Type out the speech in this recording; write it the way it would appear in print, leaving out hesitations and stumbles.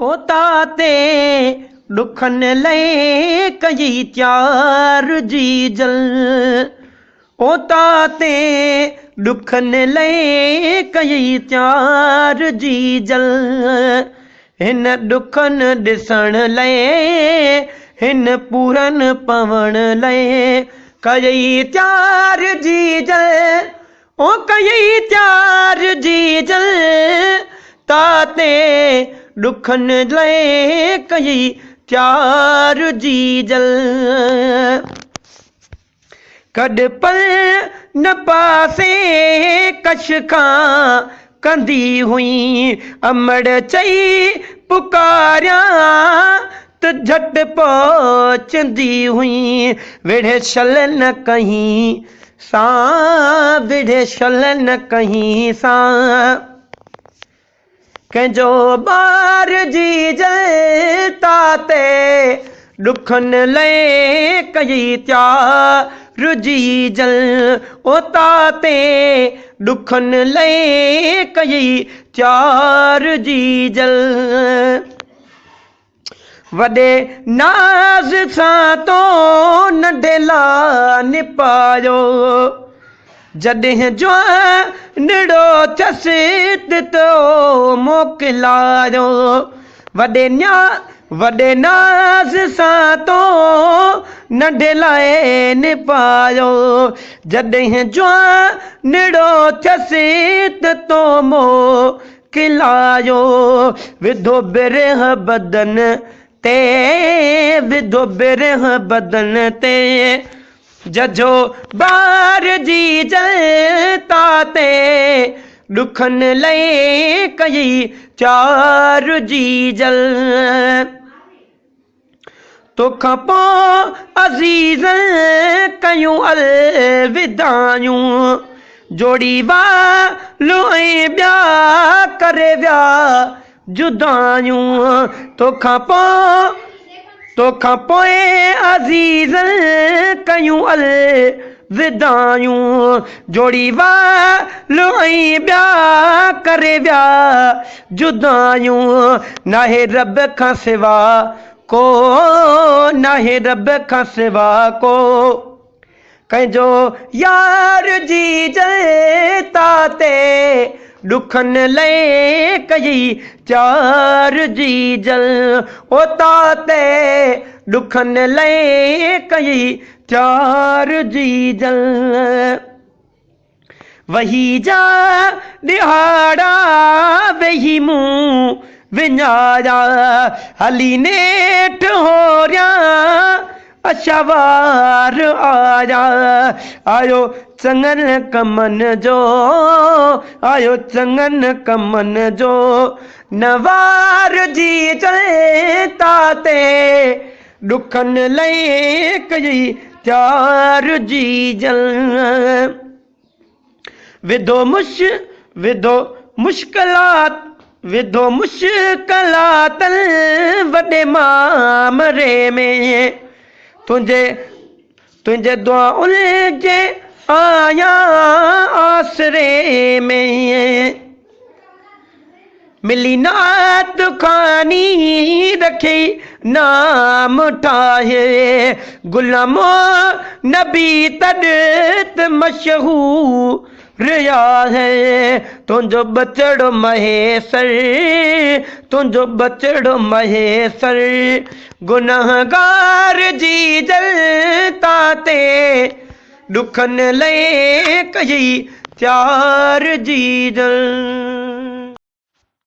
او تاتي ڏکن لئي ڪئي تيار جيجل او تاتي ڏکن لئي ڪئي تيار جيجل هن ڏکن ڏسڻ لئي هن پورن پوڻ لئي ڪئي تيار جيجل او ڪيئي تيار جيجل تاتي ڏکن لئي ڪيئي تيار جيجل. ڪڏ پل نه پاسي ڪش کان ڪندي هئي امڙ چئي پڪاريان ته جهٽ پهچندي هئي وڙهي شل نه ڪهين سان وڙهي شل نه ڪهين سان ڪنهن جو ٻار جي جلتا تي ڏکن لئي ڪئي تيار جي جل او تاتي ڏکن لئي ڪئي تيار جي جل. وڏي ناز سان تو ننڍي لا نپايو، جڏهن جوانڙو ٿيس ته تو موڪلايو. وڏي وڏي ناز سان تو ننڍي لاء نپايو، جڏهن جوانڙو ٿيس ته تو موڪلايو. کلايو وڌو برهه بدن تي وڌو برهه بدن تي ججهو بار جي جلتا تي ڏکن لئي ڪئي چار جي جل توکان پوء عزيز ڪيون الوداعيون، جوڙي والو ۽ ٻيا ڪري ويا جدايون. توکان پوء توکان پوء عزيز ڪيون الوداعيون، جوڙي والو ۽ ٻيا ڪري ويا جدايون. ناهي رب کان سوا ڪو، ناهي رب کان سوا ڪو، ڪنهن جو يار جي جلتا تي ڏکن لئي ڪئي چار جي جل او تاتي ڏکن لئي ڪئي چار جي جل. وهي جا ڏهاڙا ويهي مون وڃايا، هلي نيٺ هوريان اشوار آيا. آيو چڱن ڪمن جو، آيو چڱن ڪمن جو، نوار جي چنتا تي ڏکن لئي ڪئي تيار جي جل. وڌو مش وڌو مشڪلات وڌو مشڪلاتن وڏي مامري ۾. تنهنجي تنهنجي دعائن جي آيان آسري ۾. ملي نعت خواني رکي نام ٺاهي غلام نبي تڏ ته مشهور آهي تنهنجو ٻچڙو مهيسر تنهنجو ٻچڙو مهيسر گنهگار جي جلتا تي ڏکن لئي ڪئي تيار جي جل.